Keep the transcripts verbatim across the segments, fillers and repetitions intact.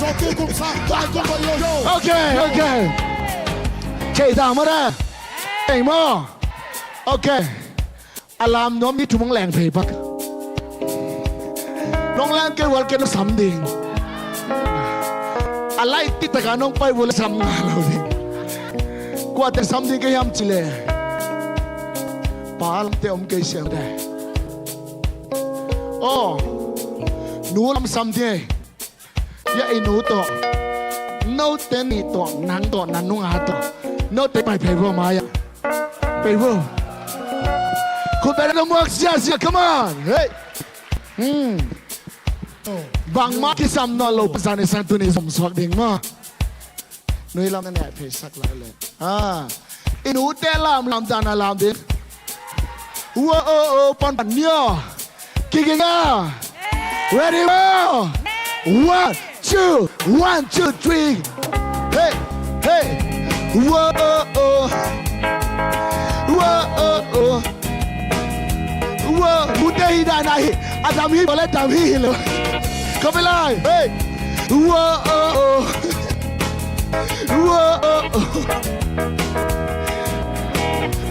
Ok, ok. Kei ta mah da. Ei maw. Ok. A lam nuam mi thu mong leng phei pak. Nong leng kei val kei nong sam ding. A lai ti taka nong pai val sam nga lo ding. Kuate sam ding kei hiam ci le. Pa lamte om kei siam de. Aw. Nu lam sam ding ei. Ya i nu tawh, note nih tawh, nang tawh, na nunga tawh, note pai phei vo mai-ah. Phei vo. Khut beng tawh muak ziahziah, come on. Hey. Hmm. Bangmah kisam nawn lo, zan i sang tuni zom suak ding maw. Nui lam na neh phei sak lai le. Ah. I nute lam lam dan a lam ding. Whoa, oh, oh, pan pan nio. Kiki nga. Ready, go. One, two, one, two, three. Hey, hey. Whoa, oh, oh. Whoa, oh, oh. Whoa, mute hi dan ahi. A dam hi, bole dam hi hi lo. Come alive. Hey. Whoa, oh, oh. Whoa, oh, oh.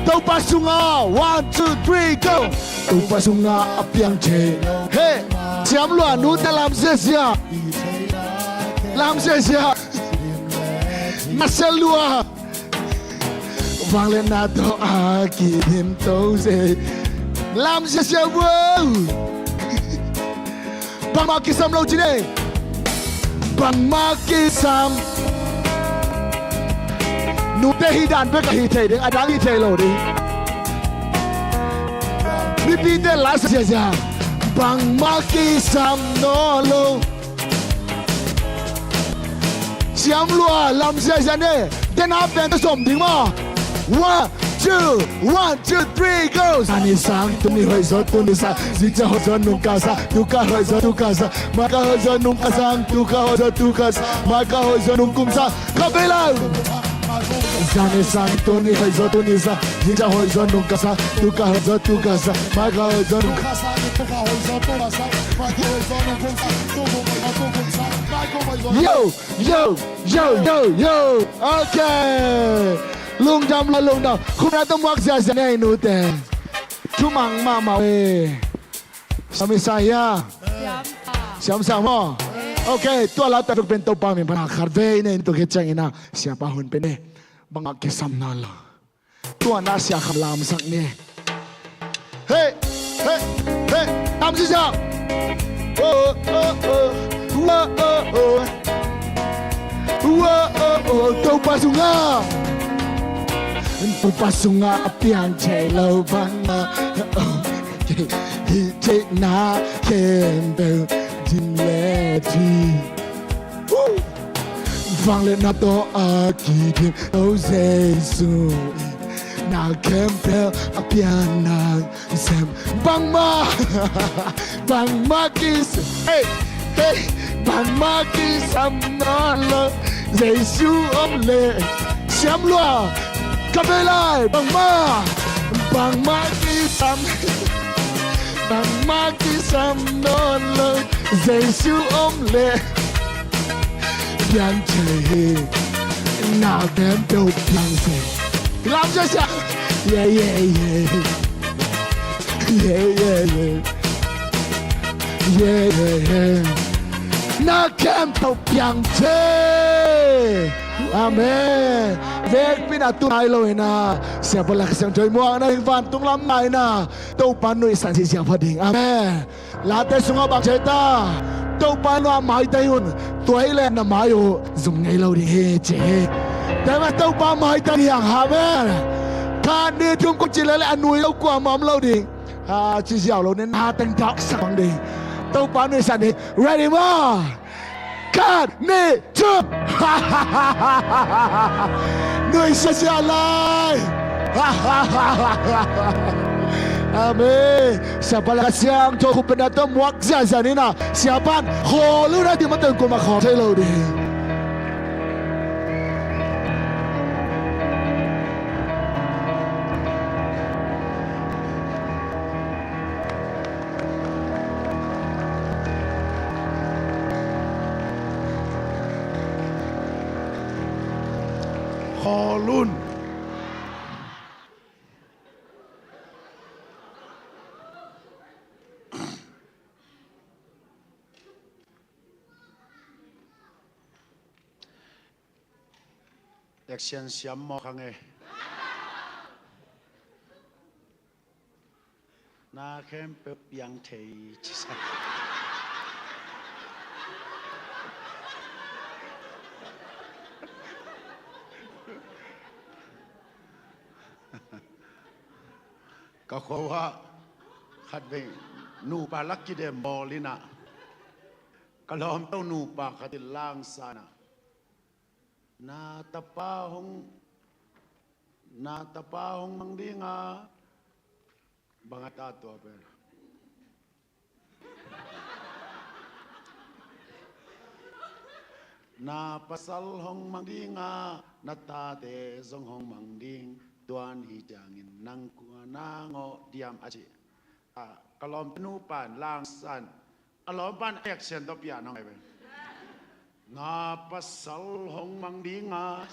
Topa sunga, one, two, three, go. Topa sunga a piang thei. Hey, siam lua, nute lam ziahziah. Lam ziahziah. Na sia lua. Vangliatna tawh a kidim to zei. Lam ziahziah vo. Bangmah kisam lo ci dei. Bangmah kisam. Nute hi dan bek a hi thei ding, a dang hi thei lo ding. Mipite la ziahziah. Bangmah kisam nawn lo. Siam lua, lam ziahziah ne. Tena pen te som ding maw. One, two, one, two, three, go. Zan i sang tuni hoih zaw tuni sa. Zingciang hoih zaw nung ka sa. Tu ka hoih zaw tu ka sa. Mai ka hoih zaw nung ka sa. Tu ka hoih zaw tu ka sa. Mai ka hoih zaw nung kum sa. Ka bei lai. Zan i sang tuni hoih zaw tuni sa. Zingciang hoih zaw nung ka sa. Tu ka hoih zaw tu ka sa. Mai ka hoih zaw nung ka sa. Yo, yo, yo, yo, yo. Ok. Lungdam lo, lungdam. Khut beng tawh muak ziahziah ne i nute. Thumang mahmah e. Siam i sa hia? Siam sa. Siam sa maw? Ok, tua lau ta tuk pen Topa min pana khat vei ne in tuk hi ciangin a siapa hun pen e. Bangmah kisam nawn lo. Tua na sia kham lamsak ni. Hey, hey, hey, lam sia sia. Oh, oh, oh, oh, oh, oh. Topa sunga. Topa sunga a piang thei lo bangmah. Hih theihna khempeuh din le thi. Vangliatna tawh a kidim to Jesu in na khempeuh a piang nang sem. Bangmah, bangmah kisam, hey, hey, bangmah kisam nawn lo Jesu om leh. Siam lua, ka bei lai, bangmah, bangmah kisam, bangmah kisam nawn lo Jesu om leh. Piang thei hi. Na khempeuh piang thei. Lam sia sia. Yeah, yeah, yeah. Yeah, yeah, yeah. Yeah, yeah, yeah. Na khempeuh piang thei. Amen. Vekpi-in a tu nai lo-in a, siapa lak siang thoi muakna hing vantung lam ngai-in a, Topa nuihsan ziahziah pha ding. Amen. Late sungah bang ci hiam? Topa in a maitai un, tua hi leh na mai uh zum ngei lo ding hi ci hi. Tua mah Topa maitai ding hi hang. Amen. Khat nih thum kua ci leh leh a nui lo kuamah om lo ding. Ha, ci ziau lo nen, ha teng thak sang ding. Topa nuihsan ding. Ready maw? Khat nih thum. Nuih ziahziah lai. Amen. Siapa lak siang tho khut beng tawh muak ziahziah ni na. Siapa in khawl uh na, ti mah teng kuamah khawl thei lo ding. Khawl un. Action siam mawk hang e. Na khempeuh piang thei cisa. Ka khua ah khat vei nupa lak kidem bawl in ah, ka lawmte nupa khat in langsan ah, na tapa hong, na tapa hong mang ding a, bang a ta tua pen. Na pasal hong mang ding a, na tate zong hong mang ding, tua hi ciangin nang kua na ngawh diam a ci. A, ka lawmte nupa in langsan, a lawmpa in action tawh piak nong ai ve. Na pasal hong mang ding a.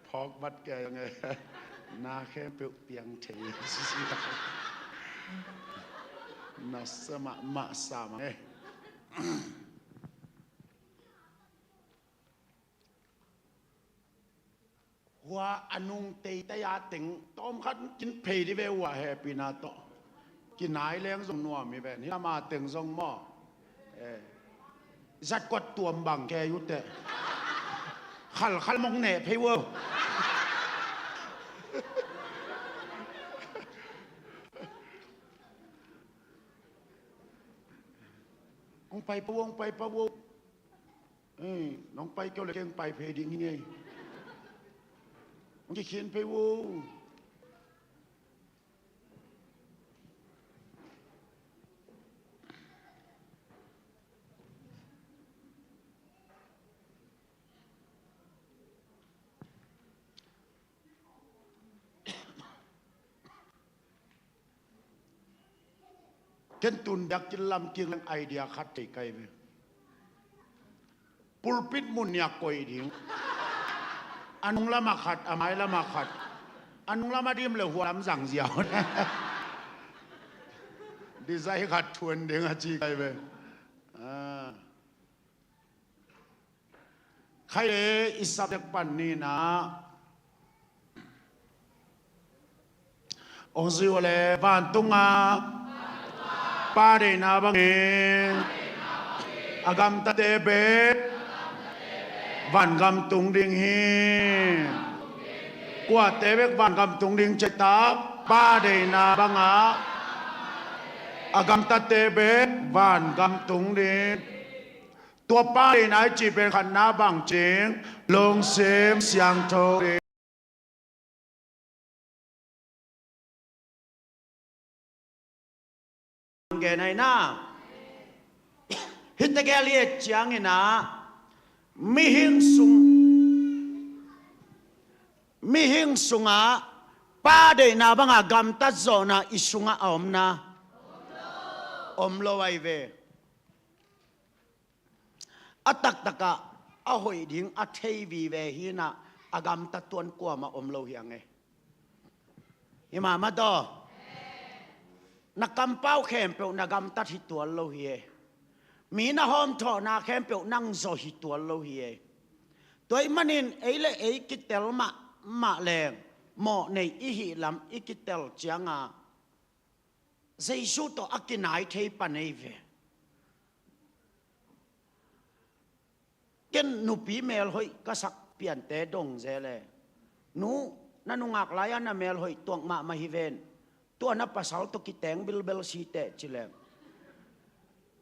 Phawk vat kei ang e. Na khempeuh piang thei. Na sa mahmah sa mang e. Hua a nung teitei a teng tawmkhat kin phei dih ve, hua hehpihna tawh. Kinai leng zong nuam hi ven, hi lama teng zong maw. Eh. Zatkuat tuam bang kei uh teh. Khalkhal mong neh phei uh. Hong pai pah uh, hong pai pah uh. Eh, nong pai kei uh leh kei hong pai phei ding hi ei. Hong kikhin phei uh. Ken tun biakinn lam kik leng idea khat thei kai ve. Pulpit mun nih a koih ding. A nung lam ah khat, a mai lam ah khat. A nung lam a dim leh hua lam zang ziau. Design khat thuan ding a ci kai ve. Ah. Khai le i subject pan ni in ah. Hong zui uh leh, vantung a Pa deihna bangin a gamtate bek vangam tung ding hi. Kuate bek vangam tung ding ci a, Pa deihna bang a a gamtate bek vangam tung ding. Tua Pa deihna i cih pen khatna bang ci ding, lungsim siangtho ding. Gen ahi na. Hih tegel i et ciangin ah, mihing sung, mihing sungah Pa deihna banga gamtat zawhna i sungah a om na? Om lo ahi ve. A taktakah a hoih ding a thei vive hi in ah, a gamtat tuan kuamah om lo hi ang e. Hi mahmah taw. Na kampau khempeuh na gamtat hi tuan lo hi e. Mi na hawmthawhna khempeuh nang zawh hi tuan lo hi e. Tua ahih manin ei le ei kitel mahmah leng, mawh nei i hih lam i kitel cianga Jesu tawh a kinai thei pan ei ve. Ken nupi melhoih ka sak piante dong zel e. Nu, na nungak lai-a na melhoih tuak mahmah hi ven. Tua na pasal tawh kiteng bilbel si teh ci leng,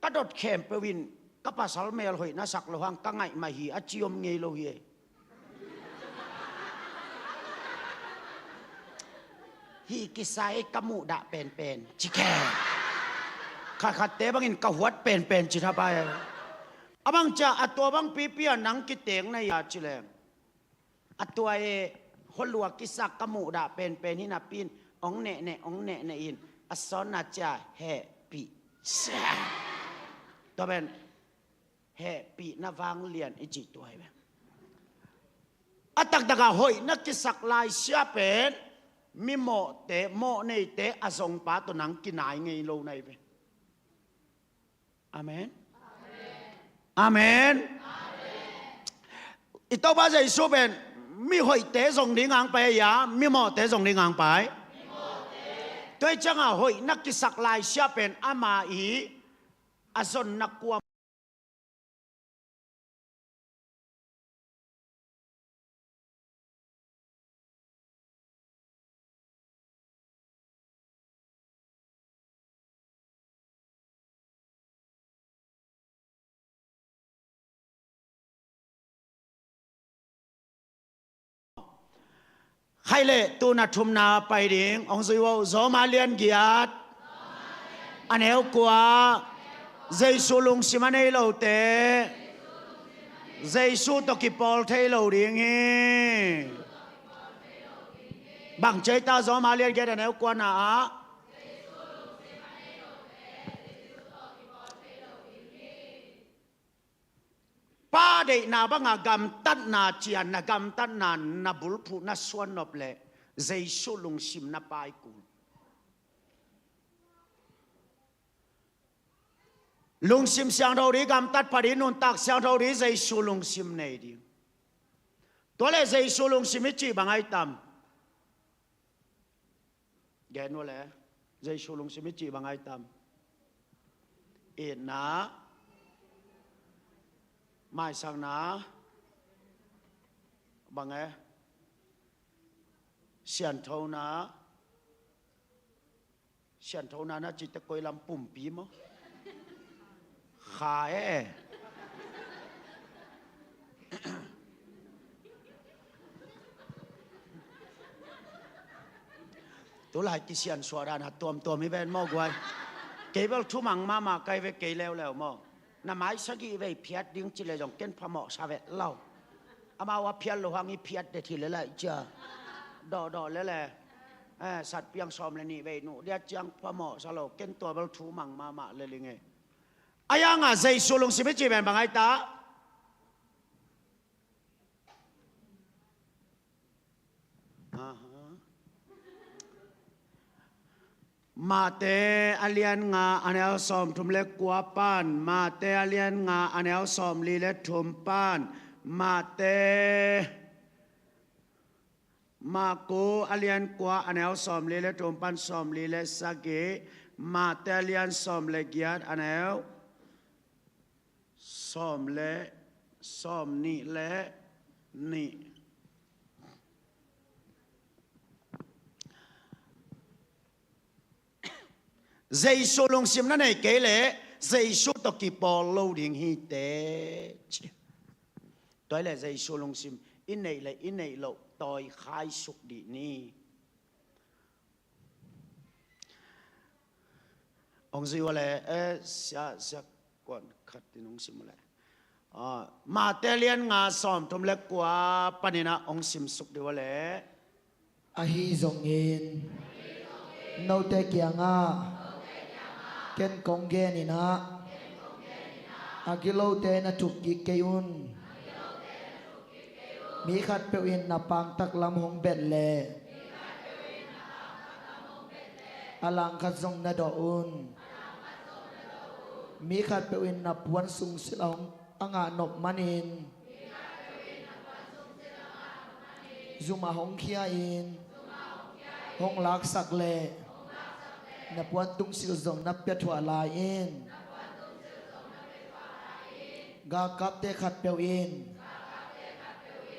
ka dot khempeuh in ka pasal melhoih na sak loh hang ka ngaih mah hi a ci om ngei lo hi e. Hih kisai ka muhdah penpen ci khe. Khatkhatte bangin ka huat penpen ci thapai. A bang cia a tua bang pipi a nang kiteng na hia ci leng, a tua e, holua kisak ka muhdah penpen hi napi in, ong nehneh ong nehneh in, a sawnna cia hehpih. Tua pen hehpihna vanglian i cih tua hi ve. A taktakah hoihna kisak laisia pen mimawhte, mawhneite a zongpa tawh nang kinai ngei lo na hi ve. Amen. Amen. I Topa Jesu pen mihoihte zong ding hong pai a, mimawhte zong ding hong pai. Tua hi ciangah hoihna kisak laisia pen ama i a zonna kuam. Khaih leh tun a thumna pai ding hong zui uh. Zawma lian giat, a neu kua. Jesu lungsim a nei lote Jesu tawh kipawl thei lo ding hi. Bang ci ei ta, Zawma lian giat a neu kuana ah? Pa deihna banga gamtatna cian, na gamtatna na bulphuh na suannop leh Jesu lungsim na pai kul. Lungsim siangtho ding, gamtat pha ding, nuntak siangtho ding, Jesu lungsim nei ding. Tua leh Jesu lungsim i cih bang ai tam? Gen uh leh, Jesu lungsim i cih bang ai tam? Itna, maisakna, bang e? Sianthona, sianthona na cihte koi lam, pumpi maw? Kha e. Tulai kisiansuah dan a tuamtuam hi ven maw guai. Kei bel thumang mahmah kai ve, kei leuleu maw. Na mai sagih vei phiat ding ci leh zong ken phamawh sa vet lo. Amau a phiat loh hang i phiat det hi lel lai cia. Dawhdawh lel e. Eh, satpiang sawm le nih vei nuh dia ciang phamawh sa lo, ken tua bel thumang mahmah lel ing e. A yanga Jesu lungsim i cih pen bang ai ta? Aha. Mate a lian nga a neu sawmthum le kua pan, Mate a lian nga a neu sawmli le thum pan, Mate, Marku a lian kua a neu sawmli le thum pan sawmli le sagih, Mate a lian sawm le giat a neu sawm le, sawmnih le nih. Jesu lungsim na nei kei leh Jesu tawh kipawl lo ding hi teh ci. Tua hi leh Jesu lungsim i neih le i neih loh tawi khaisuk dih ni. Hong zui uh leh, eh, sia, sia kuan khat in hong sim uh leh. Ah, Mate lian nga sawmthum le kua panin ah hong simsuk dih uh leh. Ahi zongin note kiangah ken kong genin ah, a gilote na thuk kik kei un. Mi khatpeuh in na pangtak lam hong bet leh a langkhat zong na dawh un. Mi khatpeuh in na puan sung silh a hong, a ngah nop manin zum a hong khia-in hong laksak leh na puantungsilh zong na piathuah lai in. Galkapte khatpeuh in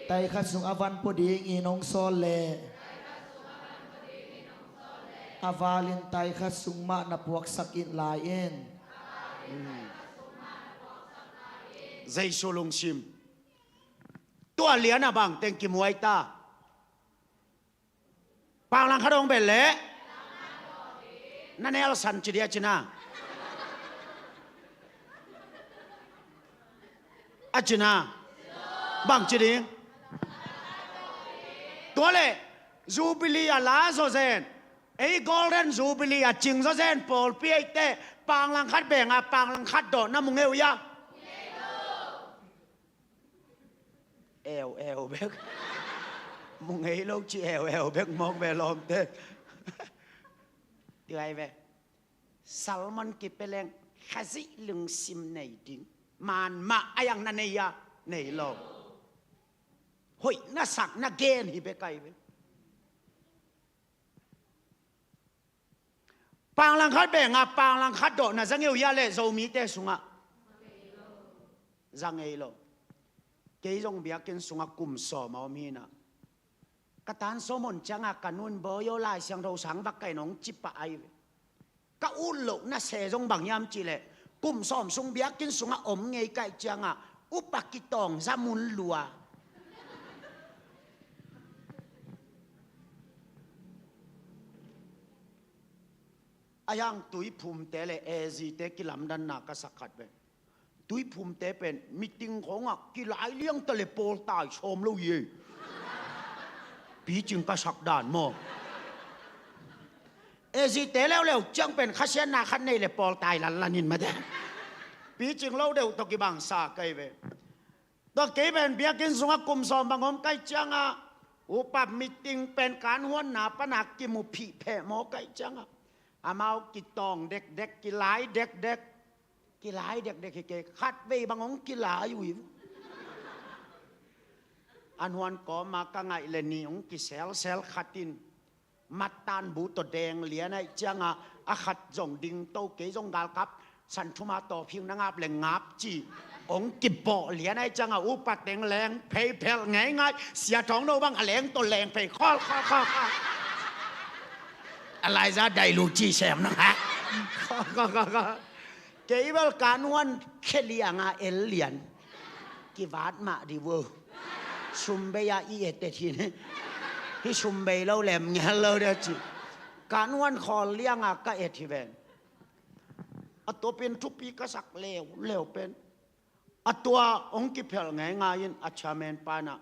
tai khat sung a van pua dingin hong sawl leh a valin tai khat sung mah na puaksak in lai in. Jesu lungsim tua lian a bang teng kimuai ta. Panglang khat hong bet leh na nelsan ci dih a cina. A cina. Bang ci ding? Tua leh Jubilee a la zawzen, ei Golden Jubilee a cing zawzen pawlpi eite panglang khat benga panglang khat dawh na mu ngei uh ia? Eu eu bek. Mu ngei lo ci eu eu bek mawk ve lawmte. Tua hi ve. Salmon kipia leng Khazih lungsim nei ding. Man mah a yang na nei a, nei lo. Hoih na sak na gen hi bek ahi ve. Panglang khat beng a, panglang khat dawh na za ngei uh hia leh Zomite sungah? Za ngei lo. Kei zong biakinn sungah kum sawm a om hi na. Ka tan sawm on ciangah ka nu'n bawi aw, Lai Siangtho sang va kai nong ci pah ahi ve. Ka ut loh na se zong bang hiam cih leh kum sawm sung biakinn sungah om ngei ka hih ciangah upa kitawng za mun lua. A hiang Tuiphumte le A Zte kilamdanna ka sak khat ve. Tuiphumte pen meeting khawngah kilai liang ta le pawltai sawm lo hi ei. Picing ka sak dan maw? A Zte leuleu ciang pen khasiatna khat nei le pawltai lanlan in mate. Picing lo deuh tawh kibang sa ka hi ve. Tua kei pen biakinn sungah kum sawm bang om ka hih ciangah upa meeting pen kan huanna pana kimu phih pheh maw ka hih ciangah amau kitawng dekdek, kilai dekdek. Kilai dekdek hi kei, khatvei bang hong kilai uh hi. An huan kawma ka ngaih le nih hong kiselsel khat in mattan bu tawh deng lian ahih ciangah a khat zong ding to, kei zong galkap san thuma tawh phing na ngap le ngap ci hong kibawh lian ahih ciangah upa teng leng phei phelh ngeingai, Sia Thawng No bang a leng tawh leng phei khol khol khol khol. A laiza dai lu ci sem nang ha. Khol khol khol khol. Kei bel ka nuan khe lianga el lian. Kivat mah di vo. Sum bei a i et et hi ne. Hi sum bei lo lem ngel lo dia ci. Ka nuan khawl lianga ka et hi ven. A tua pen thupi ka sak leuleu pen. A tua hong kiphel ngeingai in a chairman pana,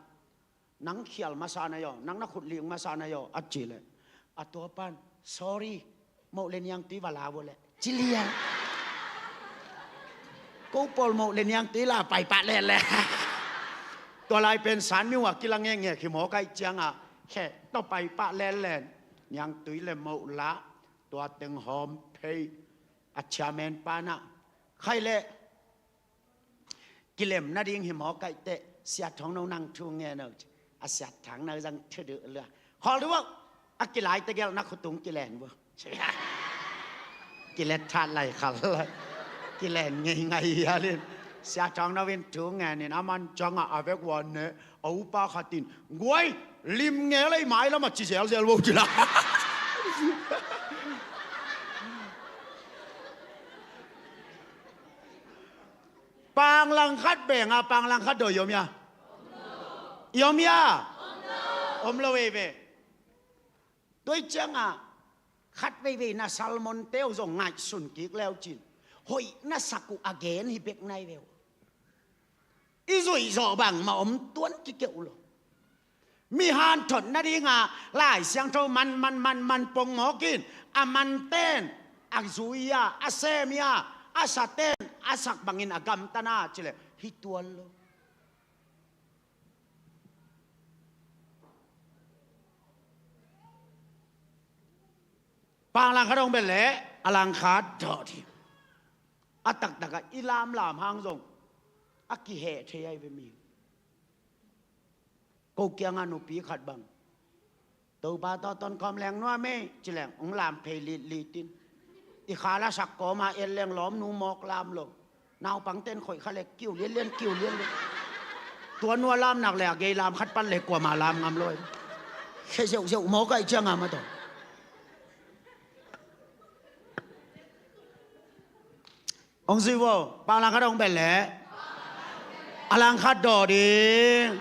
"Nang khial masa na yaw, nang na khut ling masa na yaw," a ci leh a tua pan, "Sorry, moh le niangtui va la vo leh," ci lian. Ko pawl moh le niangtui la paipah lele. Tua lai pen san miu a kila ngekngek hi maw ka hih ciangah, khe tawh paipah lelen. Niangtui le moh la, tua teng hawm phei. A chairman pana, "Khai leh kilem nading hi maw ka hih teh, Sia Thawng No nang thu ngen o," ci. A Sia Thawng No zang thu duh lua. "Khawl duh vo, a kilai tegel na khutung kilen vo." Kilet that lai khal lai. Kilen ngeingai hialin. Sia Thawng No in thu ngen in a man ciangah a vek wan ne. A upa khat in, "Guai, lim nge lei mai lamah ci zelzel vo," ci la. Panglang khat benga, panglang khat dawi om ya? I om ya? Om lo ei ve. Tua ciangah khat veivei na Salmon teu zong ngaihsun kik leu cin, hoih na sak uh a gen hi bek nai veu. I zuih zawh bangmah om tuan kikeuh lo. Mi hanthot nadinga Lai Siangtho man man man man pongmawk in, a manten a zui a, a sem a, a saten a sak bangin a gamtana cileh hi tuan lo. Pang langkhat hong bel leh a langkhat dawh ding. A taktakah i lamlam hang zong a kiheh thei ahi ve mi. Ko kiangah nupi khat bang, "Topa tawh tonkhawm leng nuam ei," ci leng hong lam phei litlit in. I kha lasak kawma et leng lawmnu mawk lam lo. Naupangten khoih kha le kiu lianlian, kiu lianlian. Tua nua lam nak le a gei lam khat pan le kuama lam ngam lo. Khe zeuhzeuh mawk ahi cianga mah tawh. Hong zui vo, pang langkhat hong bel leh a langkhat dawh ding.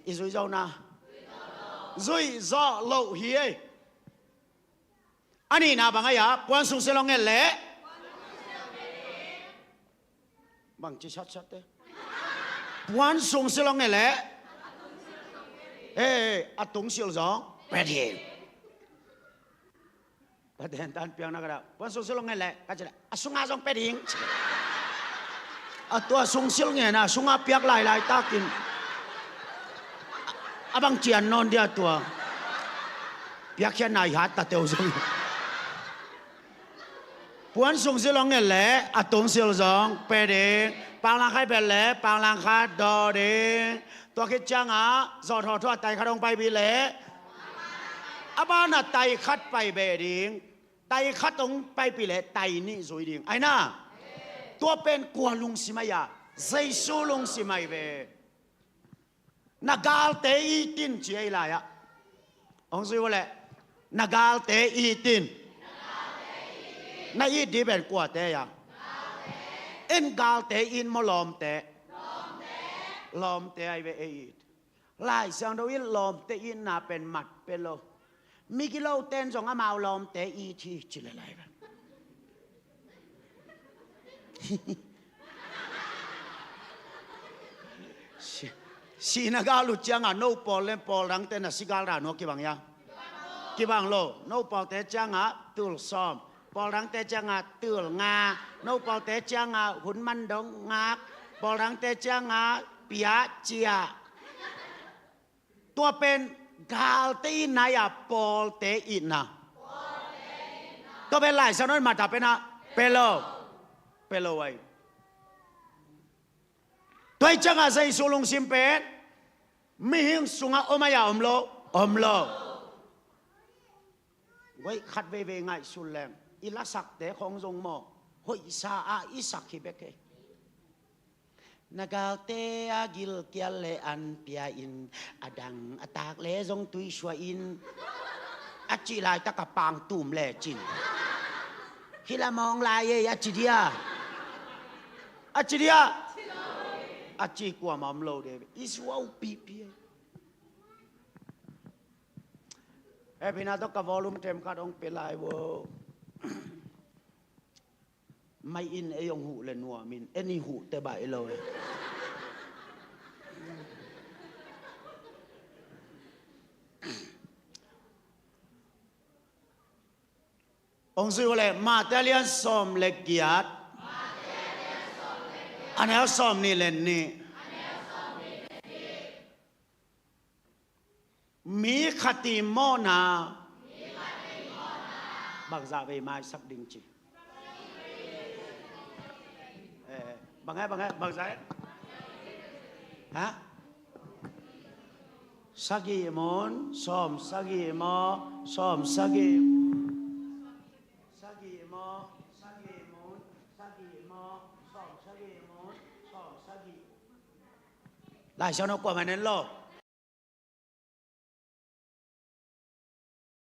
I zui zo na. Zuih zawh loh hi ei. A nihna bang ahi a, puan sung silh hong et leh bang ci satsat te. Puan sung silh hong et leh, eh, a tung silh zong pia ding. Paden tan piang na ka dah, puan sung silh hong et leh ka ci leh, a sunga zong pia ding. A tua sung silh ngen a, sunga piak lailai takin A bang cian nawn dia tua. Piakhia nai hat ta teu zong. Puan sung zil hong nget leh a tung zil zong pe ding. Panglang khat vet leh panglang khat daw ding. Tua khit ciangah zawt hawh thu a tai khat hong paipih leh a banah tai khat pai beh ding. Tai khat hong paipih leh tai nih zui ding. Ai na. Tua pen kua lungsim ai a? Jesu lungsim ai ve. Na galte it in ci ei lai-ah. Hong zui uh leh na galte it in. Na it ding pen kuate a? En galte it maw lawmte? Lawmte ai ve ei it. Lai Siangtho in lawmte itna pen mat pia lo. Migilote in zong amau lawmte it hi ci le lai ve. Si, sihna gal uh ciangah no pawl le pawl dangte na si gal dan uh a kibang ia? Kibang lo. No pawlte ciangah tul sawm, pawl dangte ciangah tul nga, no pawlte ciangah hun man dong ngak, pawl dangte ciangah piah ciah. Tua pen galte itna ai a pawlte itna? Tua pen Lai Siangtho in mat a pen a pe lo. Pe lo ai. Tua hi ciangah Jesu lungsim pen mihing sungah om ai a om lo? Om lo. Guai khat veivei ngaihsun leng i lasakte khong zong maw hoihsa a i sak hi bek hi. Na galte a gilkial le an pia in, a dang a tak le zong tui sua in. A cih laitak a pang tum le cin. Hila mawng lai ei a ci dia. A ci dia. A ci kuamah om lo de. I suau pipi ei. Hehpihna tawh ka volume tem khat hong pia lai vo. Mai in ei hong huh le nuam in, en i huh te baih lo. Hong zui uh leh Mate a lian sawm le giat, a neu sawm nih le nih. Mi khat i mawhna bangzah vei maisak ding ci? Eh, bang e, bang e, bangzah e? Ha? Sagih mun, sawm sagih maw, sawm sagih mun. Sagih maw, sagih mun, sagih maw, sawm sagih mun, sawm sagih. Lai Siangtho kuamah en lo.